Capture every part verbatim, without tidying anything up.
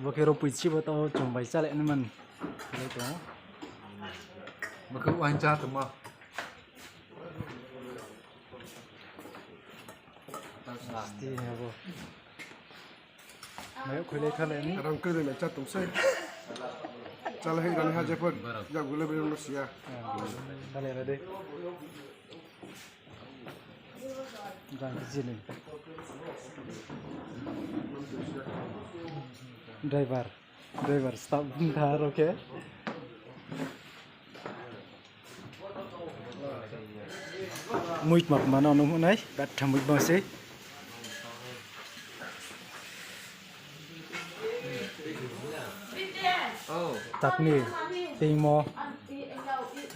Bo khe ro pui si bo tao chung bai chálai nai man. Bo khe uaing chá tongma. Asti abo. Mai khuilai thalai ni. Rang kri lai chá tong sei. Chálai hai rani ha jepon. Ya gule beri no siya. Thalai ra de. Jang khe chini. Driver, driver staff bung tha aro khe. Mui tma tma no nuh nai, gatha mui bang sei. Chutney, teimo,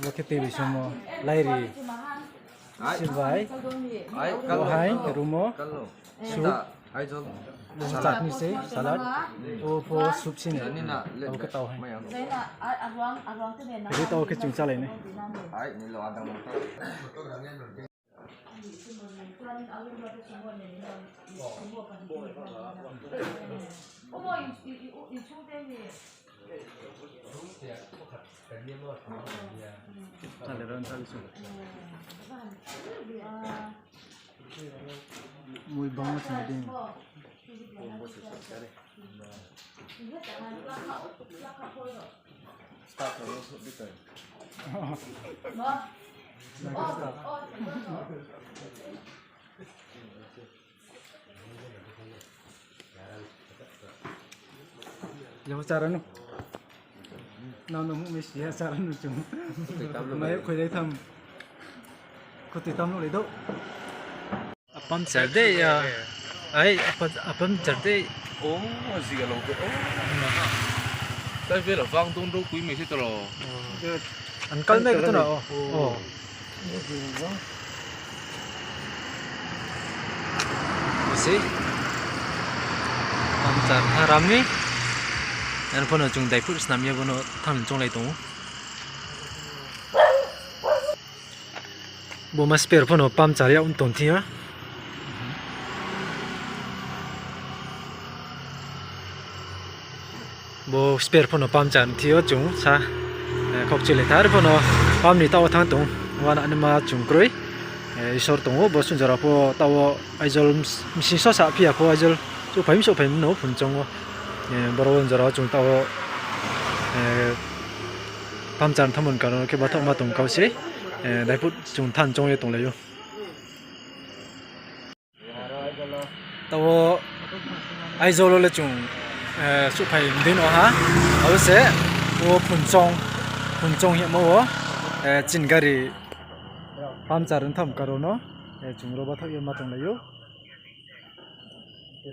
bo khe tei bai songmo, lairi, silbai, bo hai, rumo, soup, bo chutney sei, salad, o pho soup sini, abo khe tau hai. Ri tau khe chung chálai nai. Mui bang ma sini ding. Lebo chara nu. Nang no mung mi siya chara nu chung. Mai khoi dai tham. Khoti tam nu le do. Apam char de ya. Ai, apa, apam char de. Oh, asi ga lo ko. Oh. Tai be la bang dong do kui mi si to lo. An kal me ko to na. Oh. Isi. Pam char tha ram ni. Yan pho no chung dai phut snam ye bo no thang chong lai tong ou. Bo ma spare pho no pam char ya un tong thi ya. Bo spare pho no pam char thi yo chung sa, eh, khokchi le thar pho no pam ni taoh wo thang tong. Wana ni ma chung kroi. Eh, Isor tong ou, bo sung jora pho taoh wo Aizawl ms-, msing so sa phi ya pho Aizawl. Souhphai mi souhphai mi no phun chong ou. Eh, boro wo jora chung taoh wo, eh, pam char thamon karon khe bathaoh ma tong kau se. Eh, dai phut chung than chong ye tong lai ou. Taoh wo Aizawl wo le chung, eh, souhphai mdei no ha. Abo se, wo Phunchong, Phunchong hingmo wo, eh, chini gari puncture ong tham karo no, eh, chung ro bathaoh ye ma tonglai ou. Eh,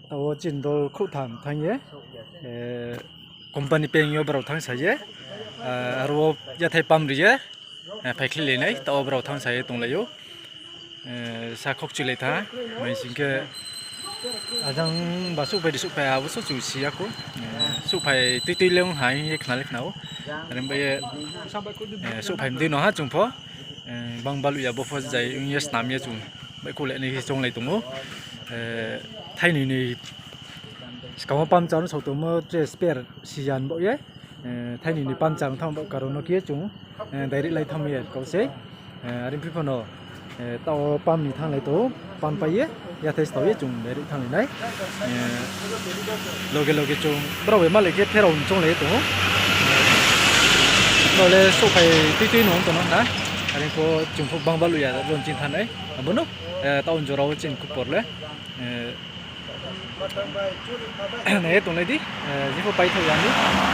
taoh wo chini dol khrouh tham thanng ye, eh, company peng yo brao thanng sa ye, eh, aro wo yathai pam ri ye, eh, phaikhlai lai nai, taoh wo brao thanng sa ye tonglai ou. Eh, sa khokchilai tha, mai sing khe ajang ba souhphai di souhphai abo so chung si ya khou. Eh, souhphai tui tui le ong ha hing ye khna le khna ou. Are bai ye, eh, souhphai mdei no ha chung pho. Eh, bang baluh ya bo pho jai ong ye snam ye chung baihkhouh le nai khe chonglai tong ou. Eh, thaini ni skang wo puncture ong sao tongmo je spare si ya ni baoh ye. Eh, thaini ni puncture ong thanng baoh karo no khe chung, eh, direct lai thanng ye kau sei. Eh, are phi pho no, eh, taoh wo pam ni thannglai tong ou, pam pai ye, yathai stao ye chung direct thannglai nai. Eh, loge loge chung brao bai malai khe pherao ni chonglai ye tong ou. Brao le souhphai tui tui no ong tong no na. Are pho chung pho bang baluh ya ro ching thanng nai. Abo no, eh, taoh wo jora wo chini khupor le, eh, nai ye tonglai di, eh, jepho paithaoh ya ni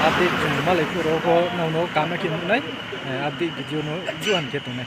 update chung malai phuh ro pho nrao no kaham khe nuh nai, eh, update video no juhan khe tong nai.